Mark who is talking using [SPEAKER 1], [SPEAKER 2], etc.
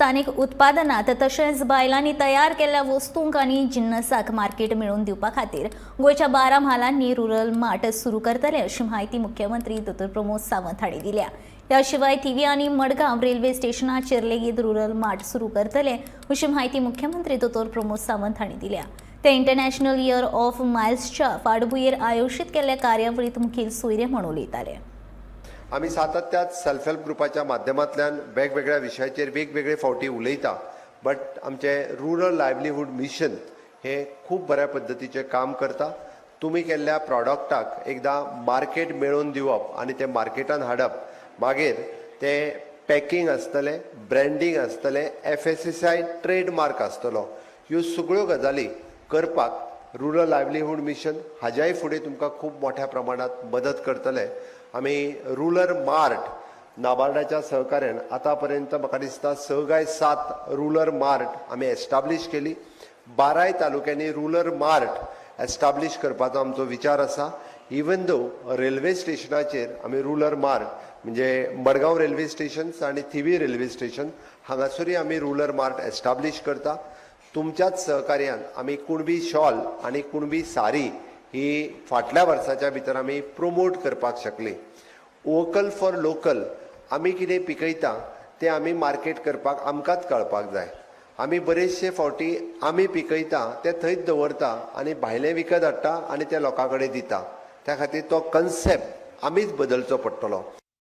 [SPEAKER 1] स्थानिक उत्पादनात तशेंच बायलांनी तयार केल्ल्या वस्तूंक आनी जिन्नसाक मार्केट मेळोवन दिवपा खातीर गोंयच्या 12 म्हालांनी रुरल मार्ट सुरू करतले, अशी म्हायती मुख्यमंत्री दोतोर प्रमोद सावंत हांणी दिल्या. ह्या शिवाय थिवी आनी मडगांव रेल्वे स्टेशनाचेर लेगीत रुरल मार्ट सुरू करतले, अशी म्हायती मुख्यमंत्री दोतोर प्रमोद सावंत हांणी दिल्या. ते इंटरनॅशनल इयर ऑफ मायल्सच्या फाटभुंयेर आयोजीत केल्ल्या कार्यावळीत मुखेल सोयरे म्हूण उलयताले.
[SPEAKER 2] आमी सातत्यात सेल्फ हेल्प ग्रुपाच्या माध्यमांतल्यान वेगवेगळ्या विशयाचेर वेगवेगळे फावटी उलयता, बट आमचें रुरल लायवलीहूड मिशन हें खूब बऱ्या पद्दतीचें काम करता. तुमी केल्ल्या प्रॉडक्टाक एकदां मार्केट मेळोवन दिवप आनी तें मार्केटान हाडप, मागीर तें पॅकिंग आसतलें, ब्रँडींग आसतलें, एफएसएसआय ट्रेडमार्क आसतलो, ह्यो सगळ्यो गजाली करपाक रुरल लायवलीहूड मिशन हाज्याय फुडें तुमकां खूब मोठ्या प्रमाणात मदत करतले. आमी रुरल मार्ट नाबार्डाच्या सहकार्यान आतां पर्यंत म्हाका दिसता स काय सात रुरल मार्ट आमी एस्टाब्लीश केली. 12य तालुक्यांनी रुरल मार्ट एस्टाब्लीश करपाचो आमचो विचार आसा. इवन दो रेल्वे स्टेशनाचेर आमी रुरल मार्ट, म्हणजे मडगांव रेल्वे स्टेशन आनी थिवी रेल्वे स्टेशन हांगासरूय आमी रुरल मार्ट एस्टाब्लीश करता. तुमच्याच सहकार्यान आमी कुणबी शॉल आनी कुणबी सारी ही फाटल्या वर्साच्या भितर आमी प्रोमोट करपाक शकली. वोकल फॉर लोकल, आमी कितें पिकयता तें आमी मार्केट करपाक आमकांच कळपाक जाय. आमी बरेचशे फावटी आमी पिकयता तें थंयच दवरता आनी भायलें विकत हाडटा आनी तें लोकां कडेन दिता. त्या खातीर तो कन्सेप्ट आमीच बदलचो पडटलो.